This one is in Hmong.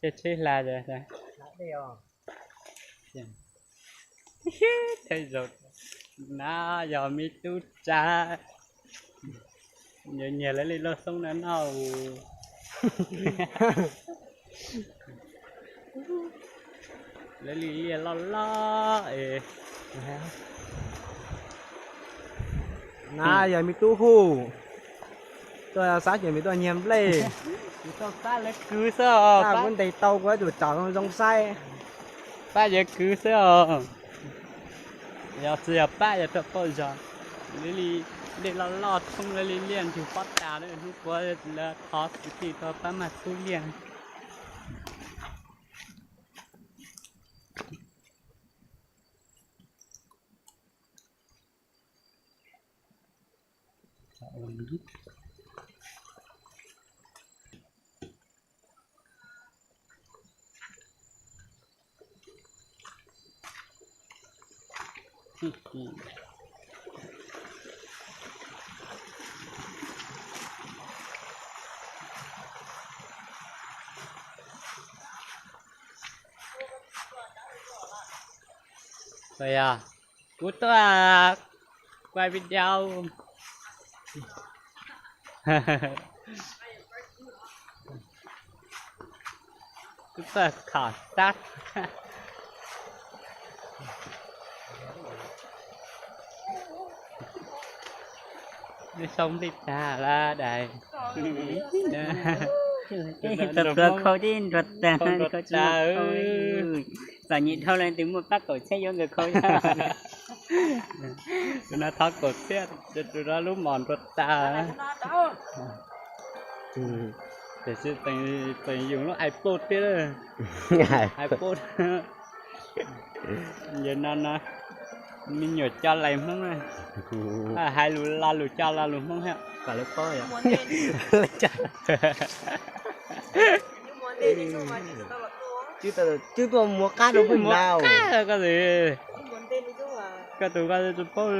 Tej tsheb hla. Tej zaum na yog me tub tsa, nyiag nyiag lawv li lauj xoob na no. Lawv li liaj loj loj es. Na yog me tub hu, tuaj xav ces me tuaj nyiag nplej. Kuv tau pab lawv kwv xwb os, pab kuv ntes tau kuv tus tsaum zoo zoo saib. Pab yawg kwv xwb os. Yog tsis yog pab yog rau pauj zog. Lawv li dej loj loj thoob lawv li liaj ntsug pob tas lawm hnub puav lawv thov kwv tij tau pab mag txhub liaj. Kuv tuaj quay video. Kuv tuaj khảo sát. Nws sau nplij tag lawm dais. Tus pluav khau tib nrog tag, khau tag. Txom nyem dhau lawm, tus muaj pab kaum txhiab yuav nkawd khau. Tus no thov kaum txhiab, tus no lub mos nrog tag. Tiam sis tseem yus lub iPod thiab. iPod. Yog no no, me nyuam coj lais Hmoob na. Hais lus lo lus coj lo lus Hmoob thiab. Kom lawv paub yom. Twb tuaj muab qab rau peb, muab qab rau koj. Koj tus koj tsis paub.